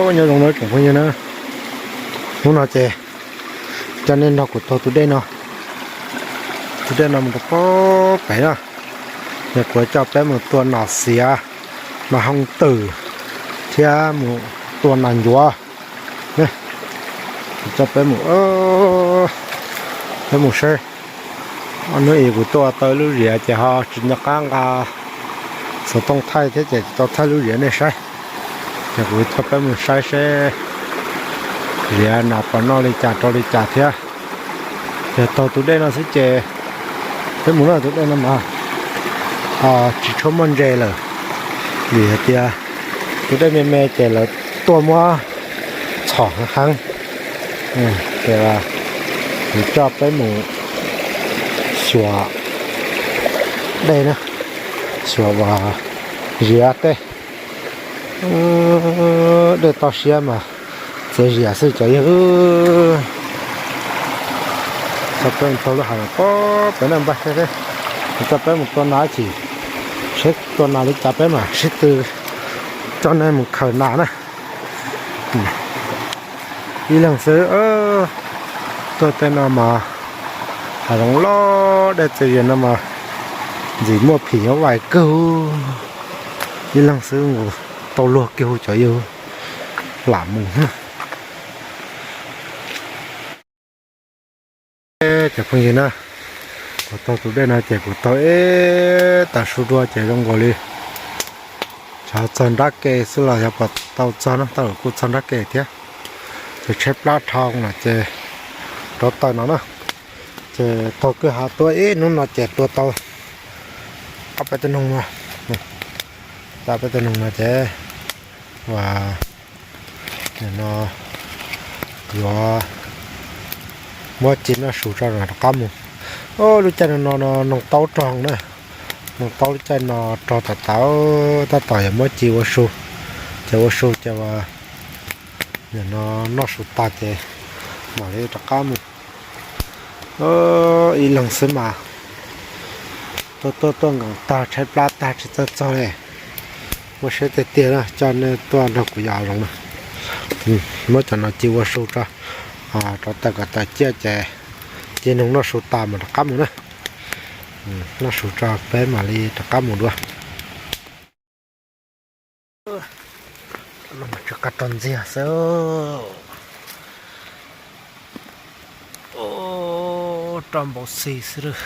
Nyob zoo na tsoom phooj ywg na, hnub no ces coj nej nrog kuv taug tus dej no, tus dej no mus rau pem na, yog kuv coj peb mus tua nas xiav, nas hooj twm thiab mus tua nas ncuav. Kuv coj peb mus, peb mus saib. Hnub ib kuv tuaj tau lub ziav ces ho tsis nco qab nqa xov tooj thaij thiab ces tsis tau thaij lub ziav nej saib. Ces kuv coj peb mus saib seb ziav nas puas noj li cas rau li cas thiab. Yog taug tus dej no xwb ces peb mus no tus dej no mas tsis tshua muaj ntses lawm, vim hais tias tus dej me me ces lawv tuaj muab txhom heev. Ces kuv coj peb mus xyuas dej na, xyuas uas ziav tej. Dej toj siab mas txiav ziav xwb cov yawg. Coj peb mus taug lub hav pem no npaj thiab, coj peb mus tua nas chim, seb tua nas li cas peb mam sib tw coj nej mus khaws nas na. Ib leeg xwb tuaj tej no mas hav zoov loj dej txias zias no mas ntxim muaj phim nyuj vais kawg. Ib leeg xwb nkaus tau luag kiag cov yawg, lam mus. Cov phooj ywg na, kuv taug tus dej no ces kuv taug ib tav su dua ces zoo nkaus li xyov txog nrab ke xwb los yog puas tau txog na, tau kuj txog nrab ke thiab. Ces tshaib plab dhau lawm ces rov tawm no na. Ces taug kwj ha tuaj ib hnub no ces tua tau ob peb tug noog no, ob peb tug noog no ces ua no yuav muab ci noj su tso rov qab mus. Lub caij no no noog taub rog na, noog taub lub caij no rog tas tas, tab tom yuav muab ci ua su, ces ua su ces ua no noj su tas ces mam li rov qab mus. Ib leeg xwb mas tuaj tuaj tuaj nkees tag tshaib plab tag tsis txawj txog li. Muaj siab tiag tiag na, coj nej tuaj nrog kuv yos zoov na. Muab cov no ci ua su tso, rov tawm kom tawm ciaj ces ci noog noj su tas mam rov qab mus na. Noj su tso peb mam li rov qab mus dua. Tsis qab rau ntxiag xwb. Roj npau xi xwb lawm,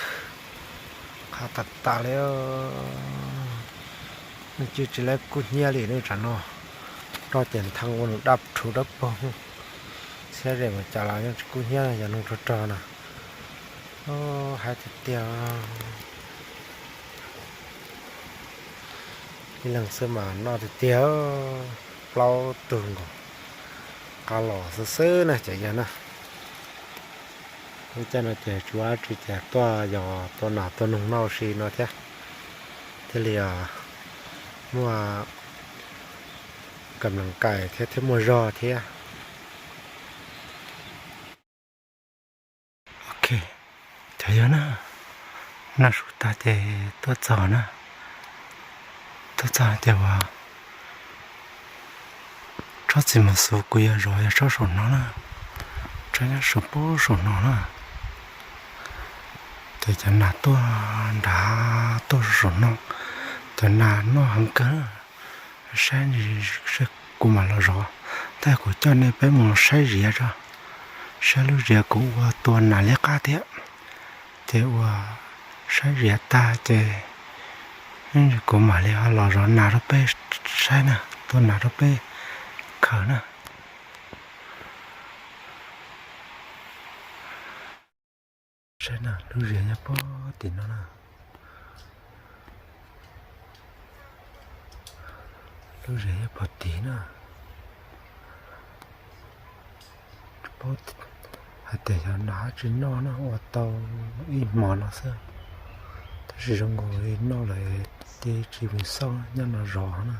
qab tas tas li. Nws cia tsis lab kub hnyiab li nws tsam no, roj ces nthee ua nws daj rhuv dawb paug, txhiab ze mas cas los yeej tsis kub hnyiab, yog noog rog rog na. Haib tiag tiag. Ib leeg xwb mas noj tiag tiag, plaub tug nkaus, qab los xwb xwb na cov yawg na. Lub caij no ces tsis ua dab tsi ces tuaj yos tua nas tua noog noj si no thiab, thiaj li muaj kam lees kais thiab thiab muaj zog thiab. Ok, cov yawg na, noj su tag ces tuaj txog na, tuaj txog ces ua tsob txiv mus xus kuv yuav zov yog tsob saum no na, tsob nyob saum pub saum no na. Ces cov nas tuaj nrad tuaj saum no, cov nas noj heev kawg. Saib, saib kuv mam los zov. Tab kuv coj nej peb mus saib ziav tso, saib lub ziav kuv ua tua nas liab qab thiab. Ces ua saib ziav tag ces kuv mam li ho los zov nas rau peb saib na, tua nas rau peb khaws na. Saib na, lub ziav nyob puag tim no na. Lub ziav nyob puag tim na. Tsis paub hais tias xyov nas tsis noj na, ua tau ib hmos no xwb. Tab sis zoo nkaus li noj lawm ces tsis mus xauj nyob no zov na.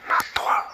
Nas tuag.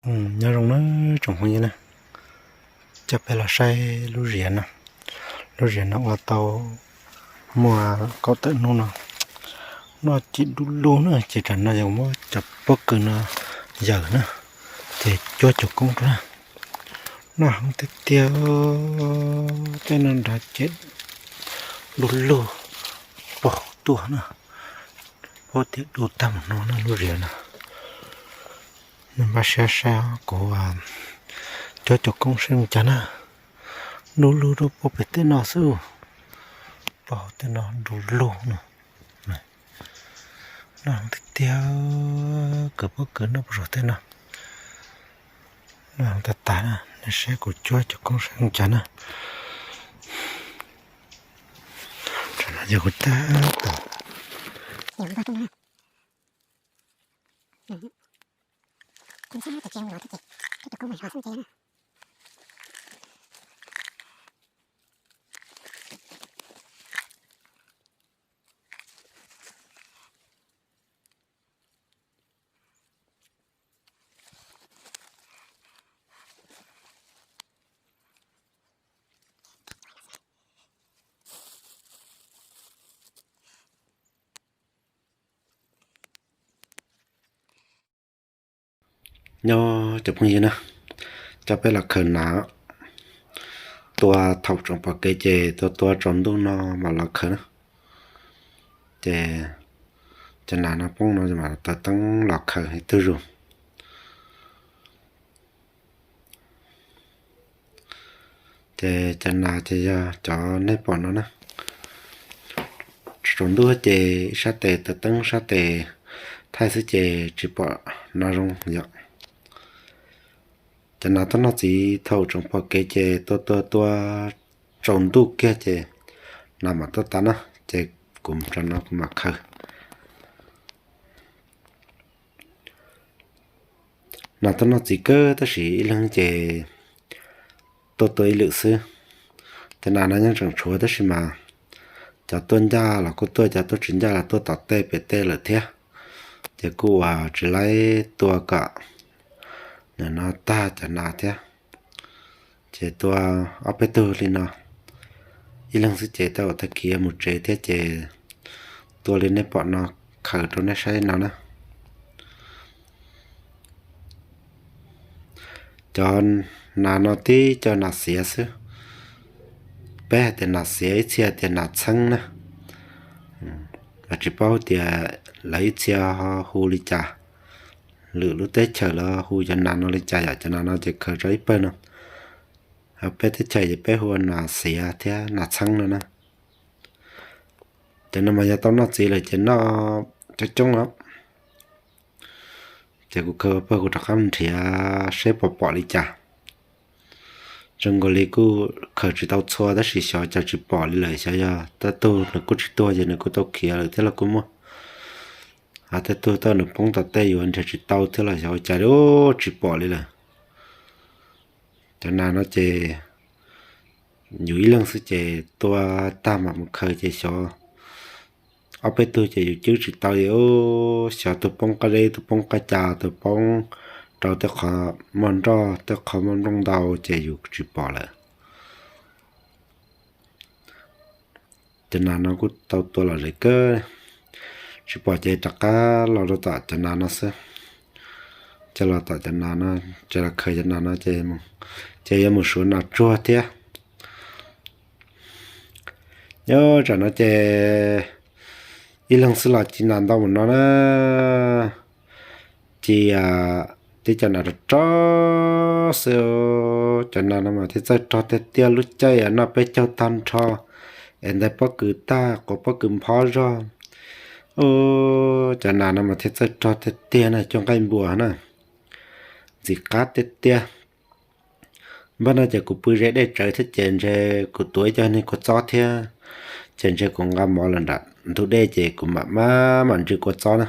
Nyob zoo na tsoom phooj ywg na, coj peb los saib lub ziav no. Lub ziav no ua tau muaj kaum tawm hnub no, noj ces du lug na, ces tam no yog muab cov pob kws no yawm na, ces cuab cov koob rau na. Noj heev tiag tiag, tej no nrad ces du lug paug tuaj na, paub tias du tag mus no na lub ziav no. Nej npaj siab saib kuv cuab cov koob saib zoo cas na. Du lug rau puag pem tej no xwb, puag hauv tej no du lug no. Noj heev tiag tiag, kws pob kws noj puag saum tej no. Noj heev tag tag na, nej saib kuv cuab cov koob saib zoo cas na. Tsam no yog kuv tab tom Nyob cov phooj ywg na, coj peb los khaws nas, tua thaum tseem pom kev ces tua tua tsaus ntuj no mam los khaws na. Ces cov nas no poob no mam taws teeb los khaws ib tug zus. Ces cov nas ces yog cov nej pom no na. Tsaus ntuj ces ib sab tes taws teeb sab tes thaij xwb ces tsis pom nas zoo yom. Cov nas tuaj noj txiv thaum tseem pom kev ces tua tua tua tsaus ntuj kiag ces nas mam tuaj tas na, ces kuv tsam no kuv mam khaws. Nas tuaj noj txiv kawg tab sis ib leeg ces tuaj tua ib lwm xwb. Cov nas no yeej tseem tshuav tab sis mas cov tuaj ncaj los kuj tuaj, cov tuaj tsis ncaj los tuaj tom tej pem tej lawm thiab. Ces kuj ua tsis laib tua kom nim no tag cov nas thiab. Ces tua ob peb tug li no, ib leeg xwb ces tau ua tag kis mus tsev thiab ces tua li nej pom no, khaws rau nej saib no na. Cov nas no tib co nas xiav xwb. Peb hais tias nas xiav, ib txhia tias nas txheeb na. Mas tsis paub tias lawv ib txhia ho hu li cas, lwm lub teb chaws lawv hu cov nas no li cas yom. Cov nas no ces khaws tso ib pawg no, ho peb teb chaws ces peb hu ua nas xiav thiab nas txheeb no na. Cov no mas yog tau noj txiv lawm ces noj coob coob os. Ces kuv khaws pawg kuv rov qab nrhiav seb puas pom li cas. Zoo nkaus li kuj khaws tsis tau txhua tab sis xyov cas tsis pom li lawm, xyov yog tej tug nws kuj tsis tuag ces nws kuj tau khiav lawm thiab los kuj muaj. Ho tej tug tej nws poob tom tej yuav nrhiav tsis tau thiab los xyov ua cas li tsis pom li lawm. Cov nas no ces yus ib leeg xwb ces tua tag mam mus khaws ces xyov ob peb tug ces yus cwb tsis tau li, xyov tus poob qab deb, tus poob qab ca, tus poob rau tej qhov muaj nroj, tej qhov muaj nplooj ntau ces yus tsis pom lawm. Cov nas no kuj tau tua lom zem kawg, tsis pom ces rov qab los rau tom cov nas no xwb. Ces los tom cov nas no, ces los khaws cov nas no ces, ces yuav mus suav nas tsuag thiab. Nyob tsam no ces ib leeg xwb los ci nas ntau mus no na. Ci tib cov nas rog rog xwb, cov nas no mas thiaj txawj rog tiag tiag, lub caij noj peb caug tag nrho es ntais pob kws tag, quav pob kws nphob zog. Cov nas no mas thiaj txawj rog tiag tiag na, cuag nqaij npua na, ntxim qab tiag tiag. Npaj no ces kuv pw ze dej tsawv thiab ces ntshe kuv tuav ib co niag kua txob thiab, ces ntshe kuv nqa mov los nram ntug dej ces kuv mam maj mam ntsw kua txob na.